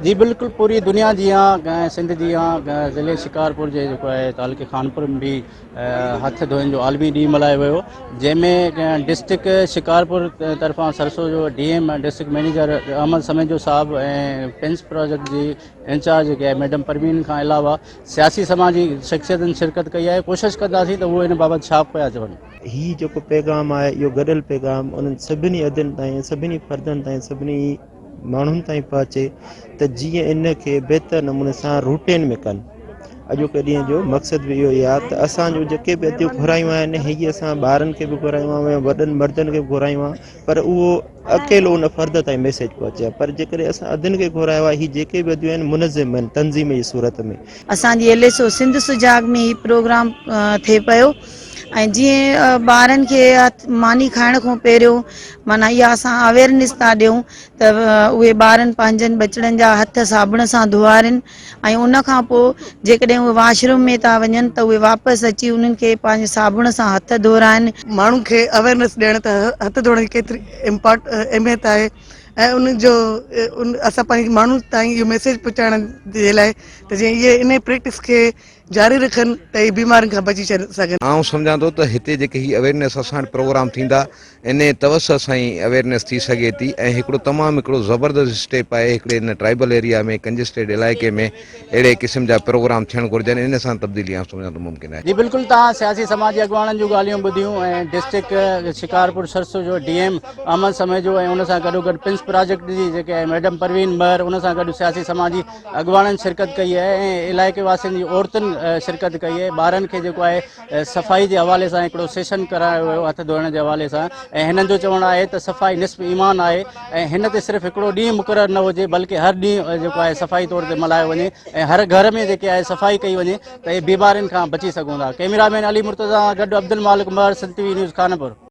جي بلڪل پوري دنيا جيان سنڌ جيان ضلعي شڪارپور جي جيڪو آهي تعلقي خانپور ۾ به هٿ ڌوئن جو عالمي ڏينهن ملهايو ويو جنهن ۾ ڊسٽرڪٽ شڪارپور طرفان سرسو جو D M district manager Ahmed Samejo صاحب ۽ پنس پروجيڪٽ جي انچارج جيڪي آهي ميڊم پروين کان علاوه سياسي سماجي شخصيتن شرڪت ڪئي آهي ڪوشش ڪنداسين ته اهو ان بابت ڇا پيا چون. هي جيڪو پيغام آهي اهو گڏيل پيغام انهن سڀني عهدن تائين سڀني فردن تائين سڀني ماڻهن تائين پهچي ته جيئن ان کي بهتر نموني سان روٽين ۾ ڪن اڄوڪي ڏينهن جو مقصد به اهو ئي آهي ته اسان جون جيڪي به اديون گهرايون آهن هي اسان ٻارن کي به گهرايون آهن وڏن مردن کي به گهرايون آهن پر اهو اڪيلو ان فرد تائين ميسيج پهچي پر جيڪڏهن اسان ادين کي گهرايو آهي هي جيڪي به اديون آهن منظم آهن تنظيم جي صورت ۾. اسان جي ايل ايس او سنڌ سجاڳ ۾ هي پروگرام ٿئي پيو ۽ جيئن ٻارن کي ماني کائڻ کان پهريون معنيٰ اها اسان اويرنيس ٿا ڏيون ته اهي ٻارن پنهنجن ٻچڙن جا هٿ صابڻ سان ڌوئارين ۽ ان کان پوء جيڪڏهن اهي واش روم ۾ ٿا وڃن ته اهي واپس اچي انهن کي پنهنجي صابڻ سان هٿ ڌورائن. ماڻهن کي اويرنيس ڏيڻ ته هٿ ڌوئڻ جي ڪيتري امپارٽ اهميت آهي ۽ ان جو اسان پنهنجي ماڻهن تائين اهو ميسيج پهچائڻ جي لاء ته جيئن اهي انهي پريڪٽس کي جاري رکن ته اهي بيمارين کان بچي سگهن. آئون سمجهان ٿو ته هتي جيڪي هي اويرنيس اسان وٽ پروگرام ٿيندا انهي توسط سان ئي اويرنيس ٿي سگهي ٿي ۽ هڪڙو تمام هڪڙو زبردست اسٽيپ آهي هڪڙي هن ٽرائبل ايريا ۾ ڪنجسٽيڊ علائقي ۾ اهڙي قسم جا پروگرام ٿيڻ گهرجن انهي سان تبديلي آئون سمجهان ٿو ممڪن آهي. جي بلڪل توهان سياسي سماجي اڳواڻن جون ڳالهيون ٻڌيون ۽ ڊسٽرڪٽ شڪارپور سرسو جو ڊي ايم احمد سميجو ۽ ان سان گڏوگڏ پنس پراجيڪٽ جي جيڪي آهي ميڊم پروين مهر ان سان گڏ سياسي سماجي اڳواڻن شرڪت ڪئي آهي ۽ علائقي واسين جي عورتن شرڪت ڪئي آهي ٻارن کي جيڪو آهي صفائي جي حوالي سان هڪڙو سيشن ڪرايو ويو هٿ ڌوئڻ جي حوالي سان ۽ هنن جو چوڻ آهي ته صفائي نصف ايمان آهي ۽ هن تي صرف هڪڙو ڏينهن مقرر نه هجي بلڪه هر ڏينهن جيڪو آهي صفائي طور تي ملهايو وڃي ۽ هر گهر ۾ جيڪي آهي صفائي ڪئي وڃي ته اهي بيمارين کان بچي سگهون ٿا ڪئميرا مين علي مرتضيٰ سان گڏ Abdul Malik Mahar Sindh T V news Khanpur.